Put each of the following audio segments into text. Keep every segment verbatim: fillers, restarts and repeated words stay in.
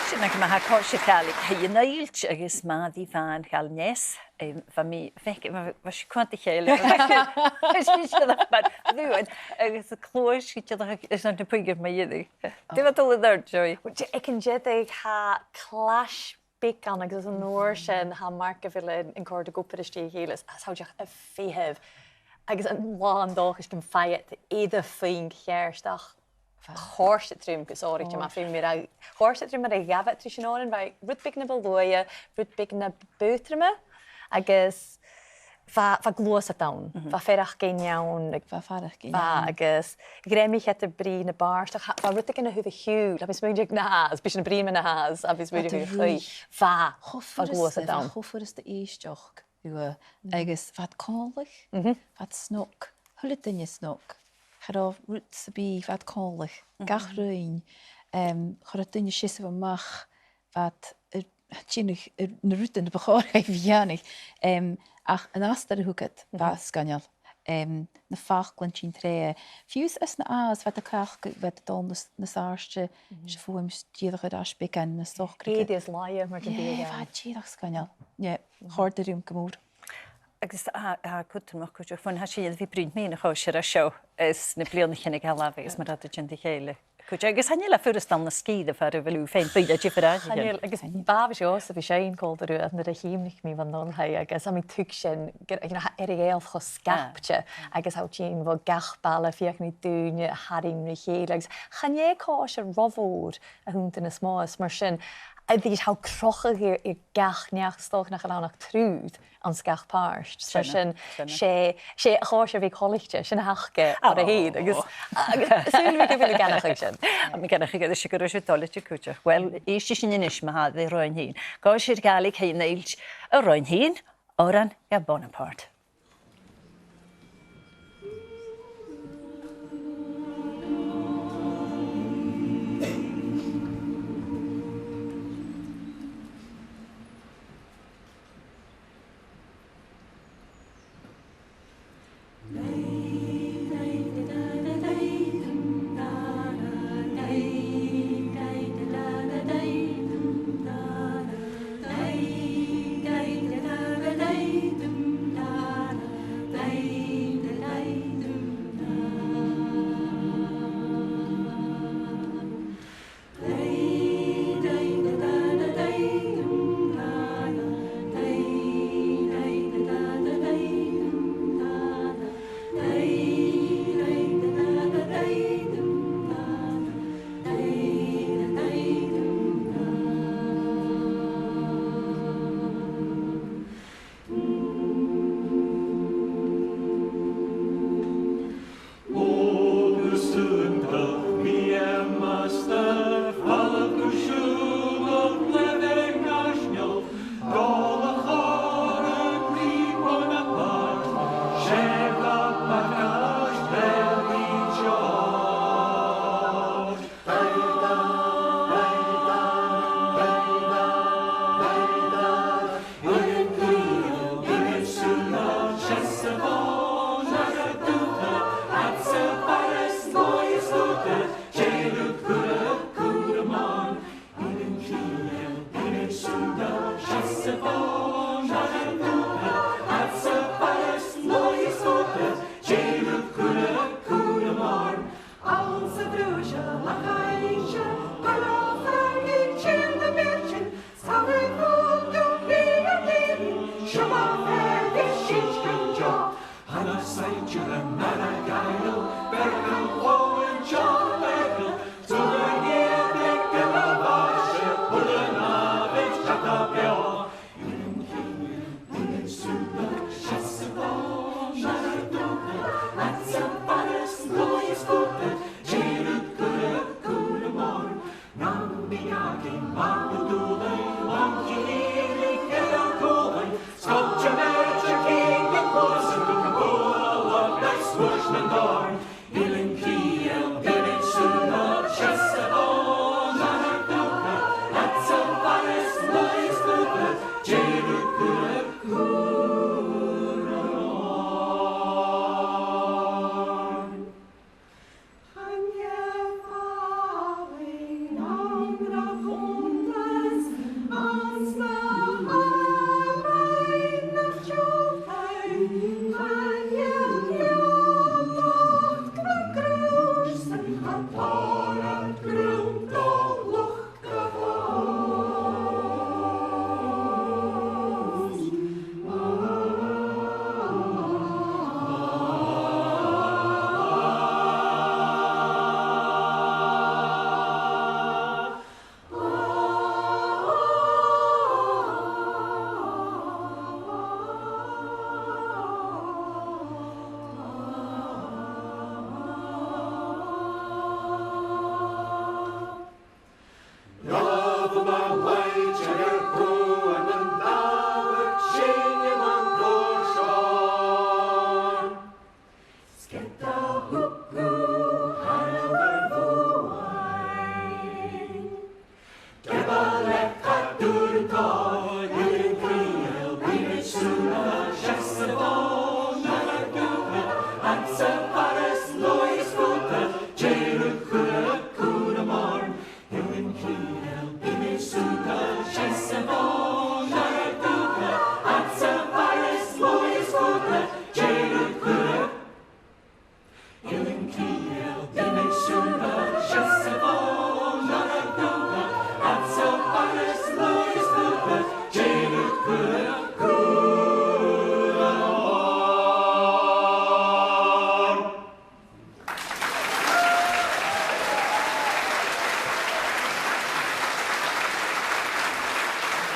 Sin agaibh Còisir Ghàidhlig Thigh an Uillt agus Màiri Bhàn Ghall Neas. Em, bha mi, feic, bha, bha sibh a' coimhead ri chèile. Bha sibh, bha sibh a' dol a-mach mar bhuain agus a' cluas ri chèile is na puingean mu dheireadh. Dè bha dol an-àird, Joy? Well, dè, aig an deireadh tha clash beag ann agus an uair sin tha marc a bheil an, an còrr a' cur obair a-steach ri chèile, is tha thu dìreach a' feitheamh. Agus an là an dòchas gum faigh iad air a' phuing cheart, ach chòrd e rium gu sònraichte, ma feumaidh mi ràdh, chòrd e rium mar a ghabh iad ris an òran, bha rud beag na bu luaithe, rud beag na bu truime, agus bha, bha gluasad ann, bha faireachdainn ann, bha faireachdainn ann, agus ghrèim iad air brìgh na bàrdachd, bha rudeigin a fhuair a shiubhal, tha mi a' smaoineachadh na h-às, bidh sinn a' bruidhinn mu na h-às, a bha mi a' smaoineachadh, bha, bha gluasad ann. Cho furasta, cho furasta èisteachd riutha, agus bha iad còmhla, bha iad snog, a h-uile duine snog, cha robh rud sam bith, bha iad còmhla, gach rud, em, cha robh duine a' seasamh a-mach, bha iad air dèanamh, air na rudan a bu chòir dhaibh a dhèanamh, em, ach an astar a thug iad, bha e sgoinneil. Em, na faclan a' tighinn troimhe. Fiù 's anns na h-às, bha iad a' cleachdadh, bha iad a' dol nas, nas àirde, 's a' fuaim dìreach air ais beagan nas socraiche. Èiridh is laighe, mar gum biodh. Yeah, bha e dìreach sgoinneil. Yeah, chòrd e rium gu mòr. Agus tha, tha e cudromach cuideachd, bhon tha sinn air a bhith a' bruidhinn mun a' chòisir seo, is na bliadhnaichean aig a làimh, agus mar a tha iad a' tighinn ri chèile. Cuideachd, agus chan eil e furasta ann an sgìre far a bheil thu fhèin, bidh e diofraichte. Chan eil, agus b' àbhaist dhòmhsa a bhith seinn còmhla riutha nuair a chì mi bhon an taigh, agus tha mi a' tuigsinn gur, you know, tha Earra-Ghàidheal cho sgapte, agus tha thu a' tighinn bho gach baile, feuchainn ri daoine a tharraing ri chèile, agus chan e còisir ro mhòr a th' annta nas motha, is mar sin, a bhith a' crochadh air, air gach neach, 's dòcha nach eil ann ach triùir anns gach pàirt. So sin, sin, 's e, 's e a' chòisir a bhiodh toilichte, sin a th' aca orra fhèin, agus, agus saoilidh mi gu bheil thu ag aithneachadh sin. Tha mi ag aithneachadh sin, 's e gu robh sibh toilichte cuideachd. Well, èistidh sinn a-nis ma-thà ri Roghainn Fhìn. Còisir Ghàidhlig Thigh an Uillt, a Roghainn Fhìn, òran à Bonaparte.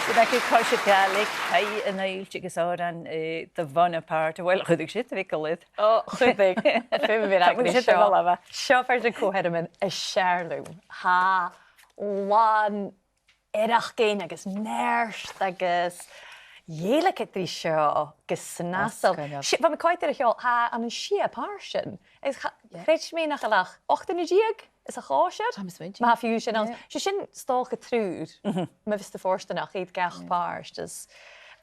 Siud agaibh Còisir Ghàidhlig, Tadhg an Uillt agus òran, eh, The Bonaparte. Uill, chuidich sibh, a bheil fhios agad? Ò, chuidich. Feumaidh mi ràdh gu bheil seo. Tha mi a' smaoineachadh gu bheil seo fear de na co-sheirmean as fheàrr leam. Tha làn fhaireachdainn agus neart agus dhèiligeadh ri seo gu snasail. Sgoinneil. Bha mi a' coimhead air a' cheòl, tha ann an sia pàirtean. Is cha-, chreid mi nach eil ach ochd no deug anns a' chòisir. Tha mi a' smaointinn. Ma tha fiù 's sin ann. Yeah. 'S e sin 's dòcha triùir. Mhm. Ma bhios tu fortanach, aig gach pàirt. Is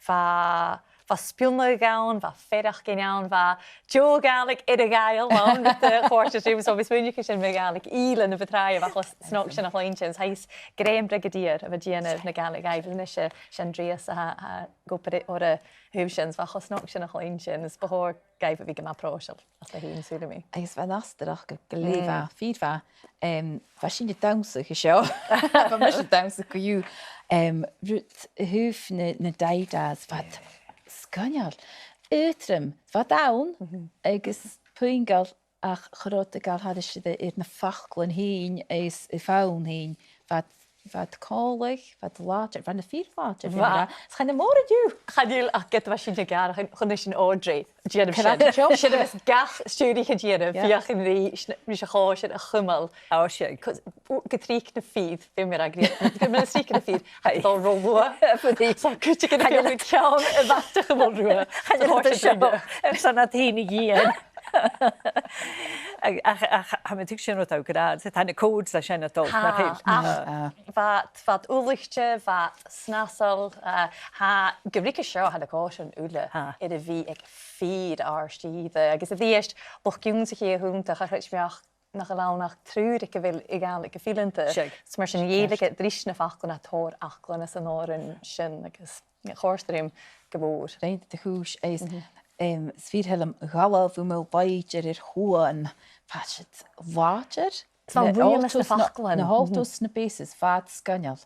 bha, bha spionnadh ann, bha faireachdainn ann, bha deagh Ghàidhlig air a dhèanamh ann, a' chòrd rium, so bha mi a' smaoineachadh sin mu Ghàidhlig Ìle na bu tràithe, bha e cho snog sin a chluinntinn. Is tha fhios, Graham Brigadier a bha a' dèanamh na Gàidhlig Ìle, a-nis, eh, 's e Andreas a tha, a tha ag obair air a thaobh sin, is bha e cho snog sin a chluinntinn, is bu chòir dhaibh a bhith gu math pròiseil. Ach tha e fhèin, saoilidh mi. Agus bha an astar aca gu lèir mhath, fìor mhath. Em, bha sinne a' dannsa an seo. Bha mise a' dannsa co-dhiù. Em, rud a thaobh na, na daidas, bha iad sgoinneil. Aotrom, bha iad ann, agus puingeil ach cha robh iad a' gabhail thairis air, air na faclan fhèin is am fonn fhèin. Bha iad, bha iad còmhla, bha iad làidir, bha na fir làidir, bha. Is chan eil mòran dhiubh. Chan eil, ach ged a bha sinne a' gàireachdainn, chun, chun a sin Audrey a' dèanamh sin. Sin a bhios gach stiùiriche a' dèanamh, feuchainn ri sn-, ris a' chòisir a chumail. Ò, seadh. Cos-, gu tric na fir, feumaidh mi ràdh gu tric, gu tric na fir, tha iad a' dol ro luath. So, cuideigin a' feuchainn ceann a' bhaile a chumail riutha. Chan eil iad a' seo airson iad fhèin a dhìon. Ach, ach, ach, tha mi a' tuigsinn rud a tha thu ag ràdh, tha na codes sin a' dol, nach eil? Tha, ach bha iad, bha iad ullaichte, bha iad snasail, eh, tha, gu ruige seo, tha na còisirean uile air a bhith aig fìor àrd-ìre, agus a-rithist, luchd-ionnsachaidh a th' annta, cha chreid mi ach nach eil ann ach triùir aig a bheil a' Ghàidhlig gu fileanta. Seadh. So mar sin, dhèiligeadh iad ris na faclan a tha tòrr fhaclan anns an òran sin, agus chòrd e rium gu mòr. Rinn thu do chùis, is, em, 's fìor thoil leam dh'fhalbh thu mu làidir air chuan, bha siud làidir. Is bha na altos, na, na altos, na basses, bha iad sgoinneil.